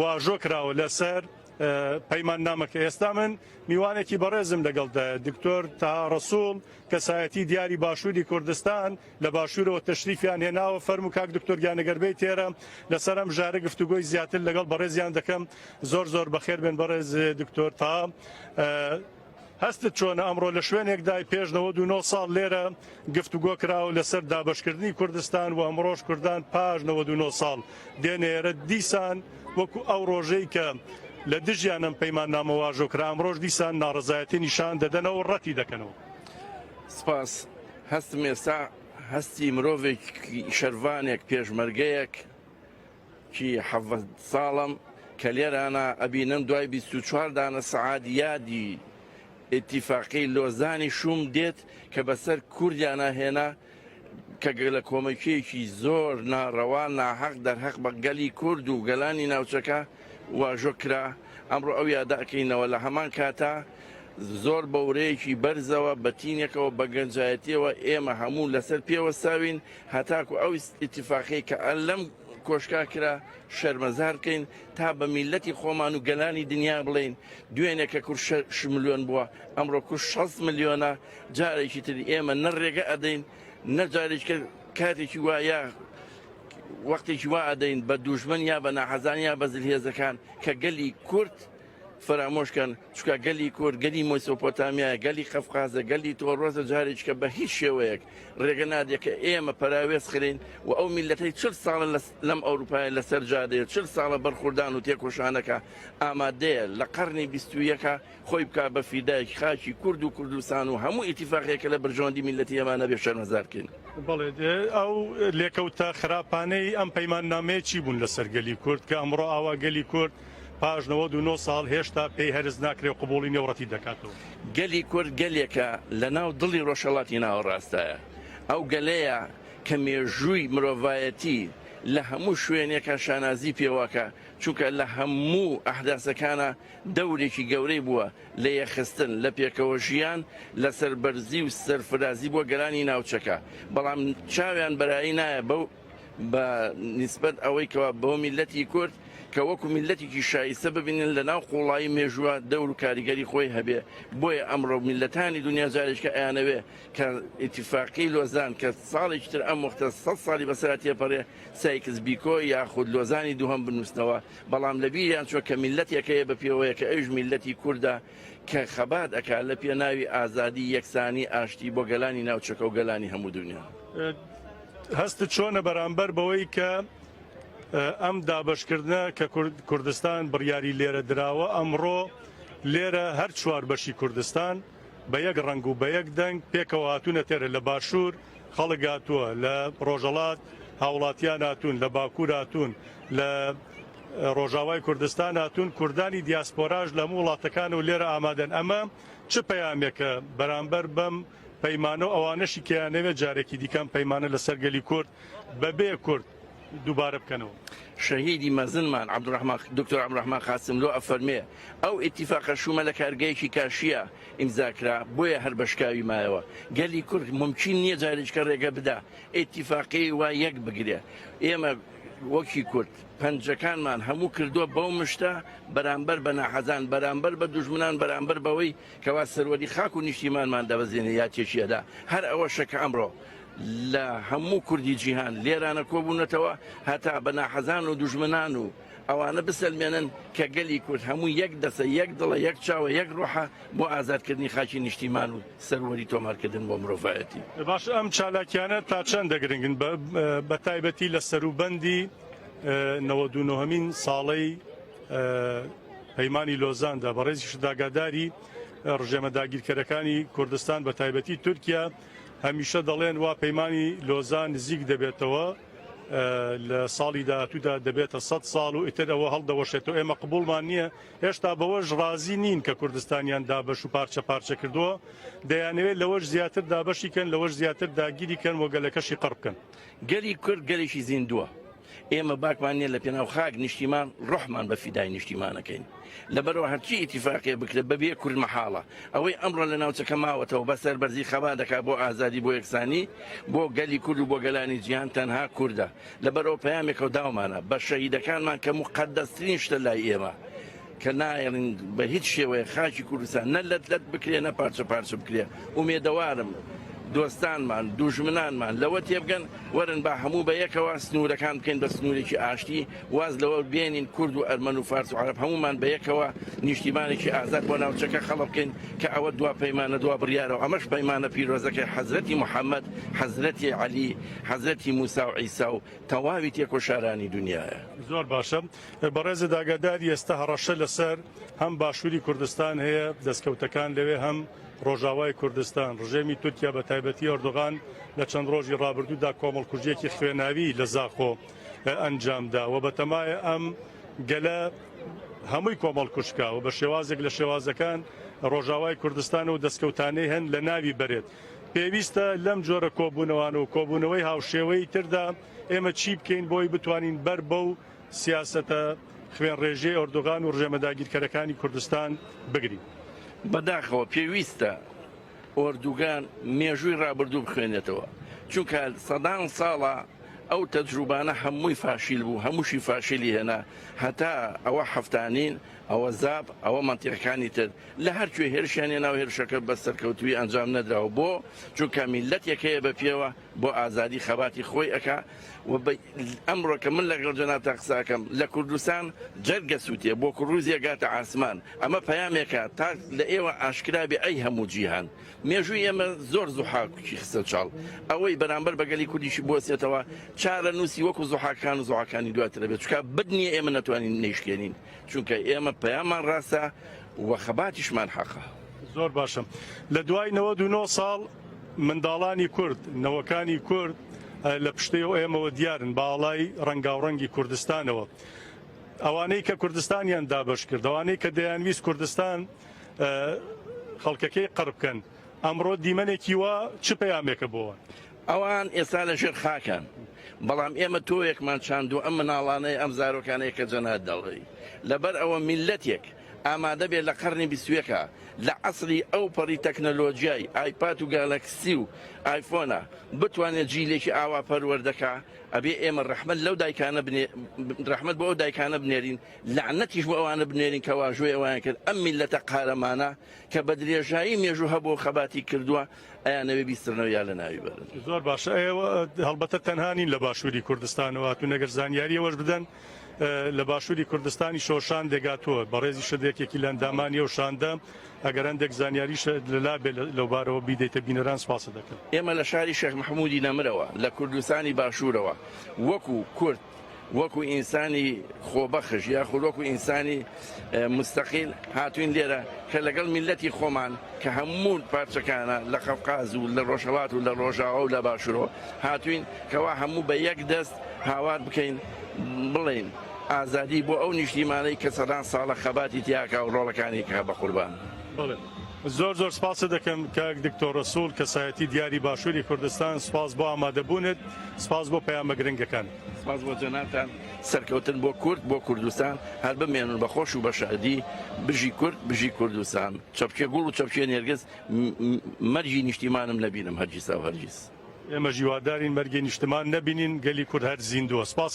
واژۆ کراوە لەسەر پەیماننامەکە. ئێستا من میوانێکی بەڕێزم لەگەڵدایە، دکتۆر تەها ڕەسوڵ، کەسایەتی دیاری باشووری کوردستان، لە باشوورەوە تەشریفیان هێناوە. فەرموو کاک دکتۆر گیان ئەگەر بێیت ئێرە لەسەر ئەم ژارە گفتوگۆی زیاتر لەگەڵ بەڕێزیان دەکەم. زۆر زۆر بەخێر بێن بەڕێز دکتۆر تەها. هەستت چۆنە ئەمڕۆ لە شوێنێکدای پێش 99 ساڵ لێرە گفتوگۆ کراوە لەسەر دابەشکردنی کوردستان و ئەمڕۆش کوردان پاش 99 ساڵ دێنە ئێرە دیسان وەکو ئەو ڕۆژەی کە لە دژیان ئەم پەیماننامە واژۆ کرا ئەمڕۆش دیسان ناڕەزایەتی نیشان دەدەنەوە و ڕەتی دەکەنەوە؟ سپاس. هەستم ئێستا هەستی مرۆڤێکی شەرڤانێک پێشمەرگەیەک کی حەڤە ساڵم کە لێرانە ئەبینم دوای 24 دانە سەعات یادی ئیتیفاقی لۆزانی شوم دێت کە بەسەر کوردیانا هێنا کە گەلە کۆمەکیەکی زۆر ناڕەوا ناحەق دەرهەق بە گەلی کورد و گەلانی ناوچەکە واژۆ کرا ئەمڕۆ ئەو یادە ئەکەینەوە لە هەمان کاتا زۆر بە ورەیەکی بەرزەوە بە تینێکەوە بە گەنجایەتیەوە ئێمە هەموو لەسەر پێ وەستاوین هەتاکو ئەو ئیتیفاقەی کە لەم کۆشکا کرا شەرمەزار بکەین تا بە میلەتی خۆمان و گەلانی دنیا بڵێین دوێنێ کە کورد 6 ملیۆن بووە ئەمڕۆ کورد 60 ملیۆنە جارێکی تر ئێمە نە ڕێگە ئەدەین نە جارێکە کاتێکی وا یا وەختێکی وا ئەدەین بە دوژمن یا بە ناحەزان یا بە زلهێزەکان کە گەلی کورد فەرامۆش کەن چونکە گەلی کورد گەلی مۆسۆپۆتامیایە گەلی قەفقازە گەلی تۆڕۆزە جارێکە بە هیچ شێوەیەک ڕێگە نادێ کە ئێمە پەراوێز خرین و ئەو میلەتەی چل ساڵە لەم ئەوروپایە لەسەر جادەیە چل ساڵە بەرخوردان و تێکۆشانەکە ئامادەیە لە قەرنی بیستویەکە خۆی بکا بە فیدای خاکی کورد و کوردستان و هەموو ئیتیفاقێک کە لە بەرژەوەندی میللەتی ئێمە نەبێ شەرمەزار بکەین. بەڵێ ئەو لێکەوتە خراپانەی ئەم پەیماننامەیە چی بوون لەسەر گەلی کورد کە ئەمڕۆ ئاوا گەلی کورد پاش 99 ساڵ هێشتا پێی هەرس ناکرێ و قبوڵی نیە و ڕەتی دەکاتەوە؟ گەلی کورد گەلێکە لە ناو دڵی ڕۆژهەڵاتی ناوەڕاستایە، ئەو گەلەیە کە مێژووی مرۆڤایەتی لە هەموو شوێنێکا شانازی پێوەکا، چونکە لە هەموو ئەحداسەکانا دەورێکی گەورەی بووە لە یەکخستن، لە پێکەوە ژیان، لە سەربەرزی و سەرفرازی بۆ گەلانی ناوچەکە، بەڵام چاویان بەرایی نایە بەو بە نیسبەت ئەوەی کەوا بۆ میللەتی کورد کە وەکو میللەتێکی شایستە ببینن لە ناو قوڵایی مێژووە دەور و کاریگەری خۆی هەبێ، بۆیە ئەمڕۆ میللەتانی دونیا جارێکە ئەیانەوێ کە ئیتیفاقی لۆزان کە ساڵێکی تر ئەم وەختە سەد ساڵی بەسەرا تێپەڕێ سایکس بیکۆ یاخود لۆزانی دووهەم بنووسنەوە، بەڵام لە بیریان چوە کە میللەتێک هەیە بە پێوەیە کە ئەویش میللەتی کوردە کە خەبات ئەکا لە پێناوی ئازادی، یەکسانی، ئاشتی بۆ گەلانی ناوچەکە و گەلانی هەموو دونیا. هەستت چۆنە بەرامبەر بەوەی کە ئەم دابەشکردنە کە کوردستان بڕیاری لێرە دراوە ئەمڕۆ لێرە هەر چوار بەشی کوردستان بە یەک ڕەنگ و بە یەک دەنگ پێکەوە هاتوونە تێرە لە باشوور خەڵک هاتووە لە ڕۆژەڵات هاوڵاتیان هاتوون لە باکوور هاتوون لە ڕۆژاوای کوردستان هاتوون کوردانی دیاسپۆراش لە هەموو وڵاتەکان و لێرە ئامادەن ئەمە چ پەیامێکە بەرامبەر بەم پەیمانە و ئەوانەشی کە یانەوێت جارێکی دیکە ئەم پەیمانە لەسەر گەلی کورد بەبێ کورد دووبارە بکەنەوە. شەهیدی مەزنمان عەبدولڕەحمان دکتۆر عەبدولڕەحمان قاسملۆ ئەفەرمێ، ئەو ئیتیفاقە شوومە لە کارگەیەکی کاشییە ئیمزا کرا، بۆیە هەر بە شکاوی مایەوە. گەلی کورد مومکین نییە جارێکیکە ڕێگە بدا ئیتیفاقی وا یەک بگرێ. ئێمە وەکی کورد پەنجەکانمان هەموو کردووە بەو مشتە بەرامبەر بە ناحەزان، بەرامبەر بە دوژمنان، بەرامبەر بەوەی کەوا سەروەری خاک و نیشتیمانمان دەبەزێنێ یا تێکی ئەدا. هەر ئەوەشە کە ئەمڕۆ لە هەموو کوردی جیهان لێرانە کۆبوونەتەوە هەتا بە ناحەزان و دوژمنان و ئەوانە بسەلمێنن کە گەلی کورد هەموو یەک دەسە، یەک دڵە، یەک چاوە، یەک ڕۆحە بۆ ئازادکردنی خاکی نیشتیمان و سەروەری تۆمارکردن بۆ مرۆڤایەتی. باشە ئەم چالاکیانە تا چەندە گرنگن بە تایبەتی لە سەروبەندی 99مین ساڵەی پەیمانی لۆزاندا بەڕێزیشت ئاگاداری ڕژێمە داگیرکەرەکانی کوردستان بە تایبەتی تورکیا هەمیشە دەڵێن وا پەیمانی لۆزان نزیک دەبێتەوە لە ساڵی داهاتوودا دەبێتە سە ساڵ و ئیتر ئەوە هەڵدەوەشێتەوە ئێمە قبوڵمان نییە هێشتا بەوەش ڕازی نین کە کوردستانیان دابەش و پارچە پارچە کردووە دەیانەوێت لەوەش زیاتر دابەشی کەن لەوەش زیاتر داگیری کەن و گەلەکەشی قڕ بکەن. گەلی کورد گەلێکی زیندووە. ئێمە باکمان نیە لە پێناو خاک نیشتیمان ڕۆحمان بە فیدای نیشتیمانەکەین لەبەرئەوە هەرچی ئیتیفاقێ بکرێت بەبێ کورد مەحاڵە ئەوەی ئەمڕۆ لە ناوچەکە ماوەتەوە بە سەربەرزی خەبات دەکات بۆ ئازادی بۆ یەکسانی بۆ گەلی کورد و بۆ گەلانی جیهان تەنها کوردە لەبەرئەوە پەیامێکەو داومانە بە شەهیدەکانمان کە موقەدەسترین شتە لای ئێمە کە نایەڵین بە هیچ شێوەیەک خاکی کوردستان نە لەت لەت بکرێ نە پارچە پارچە بکرێ. ئومێدەوارم دۆستانمان، دوژمنانمان لەوە تێبگەن، وەرن با هەموو بە یەکەوە سنوورەکان بکەین بە سنوورێکی ئاشتی، واز لەوە بێنین کورد و ئەرمەن و فارس و عەرەب هەموومان بە یەکەوە نیشتیمانێکی ئازاد بۆ ناوچەکە خەڵق بکەین کە ئەوە دوا پەیمانە دوا بڕیارە و ئەمەش پەیمانە پیرۆزەکەی حەزرەتی محەمەد، حەزرەتی عەلی، حەزرەتی موسا و عیسا و تەواوی تێکۆشارانی دونیایە. زۆر باشە بەڕێزت ئاگاداری ئێستا هەڕەشە لەسەر هەم باشوری کوردستان هەیە دەستکەوتەکان لەوێ هەم ڕۆژاوای کوردستان ڕژێمی تورکیا بە تایبەتی ئەردۆغان لە چەند ڕۆژی ڕابردوودا کۆمەڵکوژیەکی خوێناوی لە زاخۆ ئەنجامدا و بەتەمایە ئەم گەلە هەمووی کۆمەڵکوژکا و بە شێوازێک لە شێوازەکان ڕۆژاوای کوردستان و دەستکەوتانەی هەن لە ناوی بەرێت. پێویستە لەم جۆرە کۆبوونەوانە و کۆبوونەوەی هاوشێوەی تردا ئێمە چی بکەین بۆی بتوانین بەر بەو سیاسەتە خوێنڕێژیەی ئۆردوغان و ڕژێمە داگیرکەرەکانی کوردستان بگرین؟ بەداخەوە پێویستە ئۆردوگان مێژووی ڕابردوو بخوێنێتەوە، چونکە سەدان ساڵە ئەو تەجروبانە هەمووی فاشیل بوو، هەمووشی فاشیلی هێنا هەتا ئەوە حەفتانین، ئەوە زاپ، ئەوە مەنتیقەکانی تر. لە هەر کوێ هێرشیان هێنا و هێرشەکە بە سەرکەوتوویی ئەنجام نەدراوە. بۆ؟ چونکە میللەتێک هەیە بە پێوە بۆ ئازادی خەباتی خۆی ئەکا و بە ئەمڕۆ کە من لەگەڵ جەنابتا قسە ئەکەم لە کوردستان جەرگ ئەسووتێ بۆ کڕوزی ئەگاتە عاسمان. ئەمە پەیامێکە تا لە ئێوە ئاشکرا بێ ئەی هەموو جیهان. مێژووی ئێمە زۆر زوحاکی خستە چاڵ. ئەوەی بەرامبەر بە گەلی کوردیشی بوەستێتەوە چارەنووسی وەکوو زوحاکان و زوحاکانی دواتر ئەبێ. چونکە بد نییە ئێمە نەتوانین نەیشکێنین. چونکە ئێمە پەیاممان ڕاستە و خەباتیشمان حەقە. زۆر باشە لە دوای 99 ساڵ منداڵانی کورد نەوەکانی کورد لە پشتەی ئێمەوە دیارن بە ئاڵای ڕەنگاوڕەنگی کوردستانەوە ئەوانەی کە کوردستانیان دابەش کرد ئەوانەی کە دەیانویست کوردستان خەڵکەکەی قڕ بکەن ئەمڕۆ دیمەنێکی وا چ پەیامێکە بۆ ئەوان؟ ئەوان ئێستا لە ژێر خاکان، بەڵام ئێمە تۆوێکمان چاندووە، ئەم مناڵانەی، ئەم زارۆکانەی کە جەنات دەڵێی. لەبەر ئەوە میللەتێک ئامادە بێت لە قەرنی بیستویەکا، لە عەسری ئەو پەڕی تەکنەلۆجیای ئایپاد و گالەکسی و ئایفۆنا، بتوانێت جیلێکی ئاوا پەروەردە کا، ئەبێ ئێمە ڕەحمەت لەو دایکانە بنێ، ڕەحمەت بۆ ئەو دایکانە بنێرین، لەعنەتیش بۆ ئەوانە بنێرین کە واژۆی ئەویان کرد. ئەم میللەتە قارەمانە کە بە درێژایی مێژوو هەبووە و خەباتی کردووە، ئەیانەوێ بیسڕنەوە یا لەناوی بەرن. زۆر باشە ئێوە هەڵبەتە تەنها نین لە باشووری کوردستانەوە هاتوون ئەگەر زانیاری ئەوەش بدەن لە باشووری کوردستانیشەوە شاندێک هاتووە بەڕێزیشت یەکێکی لە ئەندامانی ئەو شاندە ئەگەر هەندێک زانیاریش لەلا بێ لەوبارەوە بیدەیتە بینەران سپاست دەکەم. ئێمە لە شاری شێخ مەحموودی نەمرەوە لە کوردستانی باشوورەوە وەکوو کورد وەکو ئینسانی خۆبەخش یاخود وەکو ئینسانی مستەقیل هاتوین لێرە کە لەگەڵ میلەتی خۆمان کە هەموو پارچەکانە لە قەفقاز و لە ڕۆژهەڵات و لە ڕۆژاوا و لە باشوورەوە هاتوین کەوا هەموو بە یەک دەست هاوار بکەین بڵێین ئازادی بۆ ئەو نیشتیمانەی کە سەدان ساڵە خەباتی تیاکا و ڕۆڵەکانی کە بە قوربان. بەڵێ زۆر زۆر سپاست دەکەم کاک دکتۆر ڕەسوڵ کەسایەتی دیاری باشووری کوردستان سپاس بۆ ئامادەبوونت سپاس بۆ پەیامە گرنگەکانت. سپاس بۆ جەنابتان سەرکەوتن بۆ کورد بۆ کوردستان هەر بمێنن بە خۆش و بە شادی بژی کورد بژی کوردستان چەپکێ گوڵ و چەپکێ نێرگز مەرگی نیشتیمانم نەبینم هەرگیزاو هەرگیز. ئێمەش هیوادارین مەرگی نیشتمان نەبینین گەلی کورد هەر زیندووە سپاس.